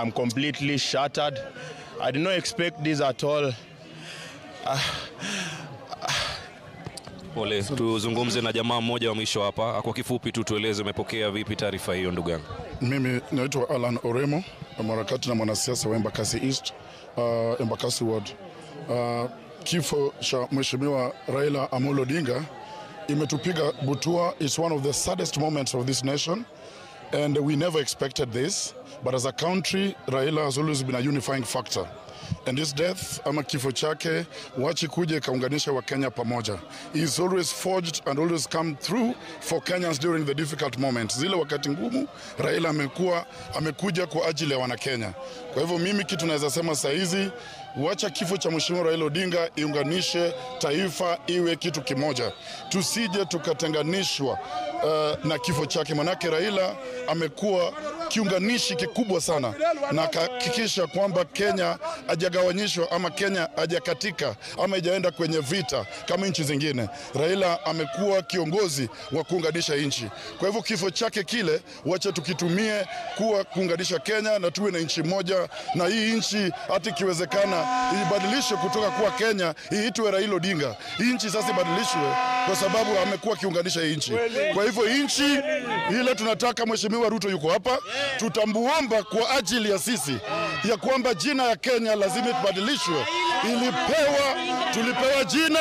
I'm completely shattered. I did not expect this at all. Pole, tuzungumze na jamaa mmoja wa mwisho hapa. Kwa kifupi tu tueleze umepokea vipi taarifa hiyo ndugu yangu? Mimi naitwa Alan Oremo, mwanaharakati na mwanasiasa wa Embakasi East, Embakasi Ward. Kifo cha Mheshimiwa Raila Amolo Odinga imetupiga butua. It's one of the saddest moments of this nation and we never expected this, but as a country Raila has always been a unifying factor. And his death ama kifo chake wachi kuje ikaunganisha Wakenya pamoja. He's always forged and always come through for Kenyans during the difficult moments. Zile wakati ngumu Raila amekuja kwa ajili ya Wanakenya. Kwa hivyo mimi kitu naweza sema saa hizi, wacha kifo cha Mheshimiwa Raila Odinga iunganishe taifa iwe kitu kimoja. Tusije tukatenganishwa na kifo chake, manake Raila amekuwa kiunganishi kikubwa sana na akahakikisha kwamba Kenya hajagawanyishwa ama Kenya hajakatika ama haijaenda kwenye vita kama nchi zingine. Raila amekuwa kiongozi wa kuunganisha nchi. Kwa hivyo kifo chake kile wacha tukitumie kuwa kuunganisha Kenya na tuwe na nchi moja, na hii nchi hata ikiwezekana ibadilishwe kutoka kuwa Kenya iitwe Raila Odinga. Hii nchi sasa ibadilishwe kwa sababu amekuwa kiunganisha hii nchi. Kwa hivyo nchi ile tunataka, Mheshimiwa Ruto yuko hapa, tutambuomba kwa ajili ya sisi ya kwamba jina ya Kenya lazima ibadilishwe. Tulipewa jina